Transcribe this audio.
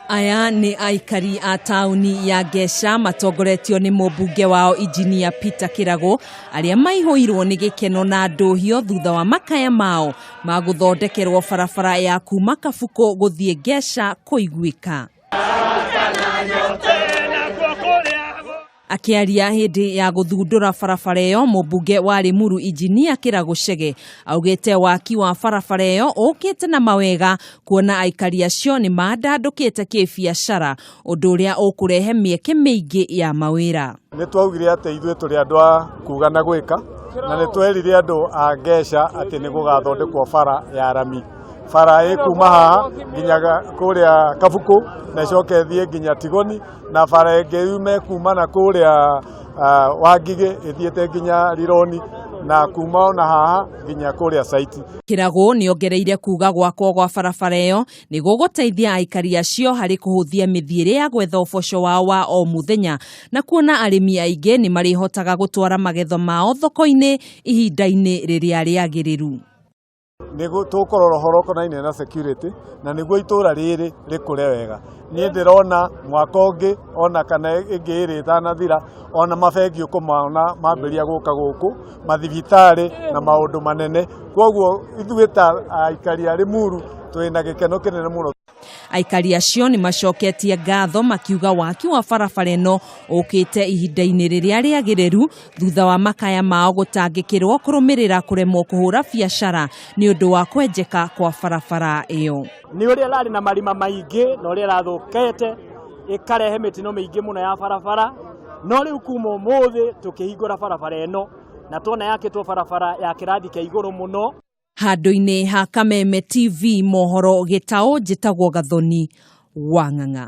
Aya nĩ aikari a taũni ya Ngeca matongoretio nĩ mũmbunge wao Injinia Peter Kĩragũ, arĩa maihũirwo nĩ gĩkeno na ndũhio thutha wa makaya mao ma gũthondekerwo barabara ya kuma Kabukũ gũthiĩ Ngeca kũiguĩka. Akĩaria hĩndĩ ya gũthundũra barabara ĩyo, mũmbunge wa Limuru Injinia Kĩragũ Chege augĩte waki wa barabara ĩyo ũkĩte na mawega kuona aikari acio nĩ mandandũkĩte kĩbiacara, ũndũ ũrĩa ũkũrehe mĩeke mĩingĩ ya mawĩra. Nĩ twaugire atĩ ithuĩ tũrĩ andũ a kuga na gwĩka, na nĩ twerire andũ a Ngeca atĩ nĩ gũgathondekwo bara ya rami. Bara ĩkuma haha nginya kũrĩa Kabukũ na ĩcoke ĩthiĩ nginya Tigoni, na bara ĩngĩ yume kuma na kũrĩa Wangigĩ ĩthiĩte nginya Rironi, na kuma ona haha nginya kũrĩa Saiti. Kĩragũ nĩongereire kuga gwakwo gwa barabara ĩyo nĩ gũgũteithia aikari acio harĩ kũhũthia mĩthiĩre ya gwetha ũboco wao wa o mũthenya, na kuona arĩmi aingĩ nĩ marĩhotaga gũtwara magetho mao thoko-inĩ ihinda-inĩ rĩrĩa rĩagĩrĩru. Tũkũrora ũhoro ũkonainie na security na nĩguo itũra rĩrĩ rĩkũre wega. Niĩ ndĩrona mwaka ũngĩ ona kana ĩngĩ ĩrĩ ĩtanathira, ona mabengi ũkũmona mambĩrĩria gũka gũkũ, mathibitarĩ na maũndũ manene. Koguo ithuĩ ta aikari a Limuru twĩna gĩkeno kĩnene mũno. Aikari acio nĩ macoketie ngatho makiuga waki wa barabara ĩno ũkĩte ihinda-inĩ rĩrĩa rĩagĩrĩru thutha wa makaya mao gũtangĩkĩrwo kũrũmĩrĩra kũremwo kũhũra biacara nĩ ũndũ wa kwenjeka kwa barabara ĩyo. Nĩ ũrĩa ĩrarĩ na marima maingĩ na ũrĩa ĩrathũkete ĩkarehe mĩtino mĩingĩ mũno ya barabara, no rĩu kuma ũmũthĩ tũkĩhingũra barabara ĩno na tuona yakĩtwo barabara ya kĩrathi kĩa igũrũ mũno. Handũ-inĩ ha Kameme TV mohoro gĩtaũ, njĩtagwo Gathoni wa Ng'ang'a.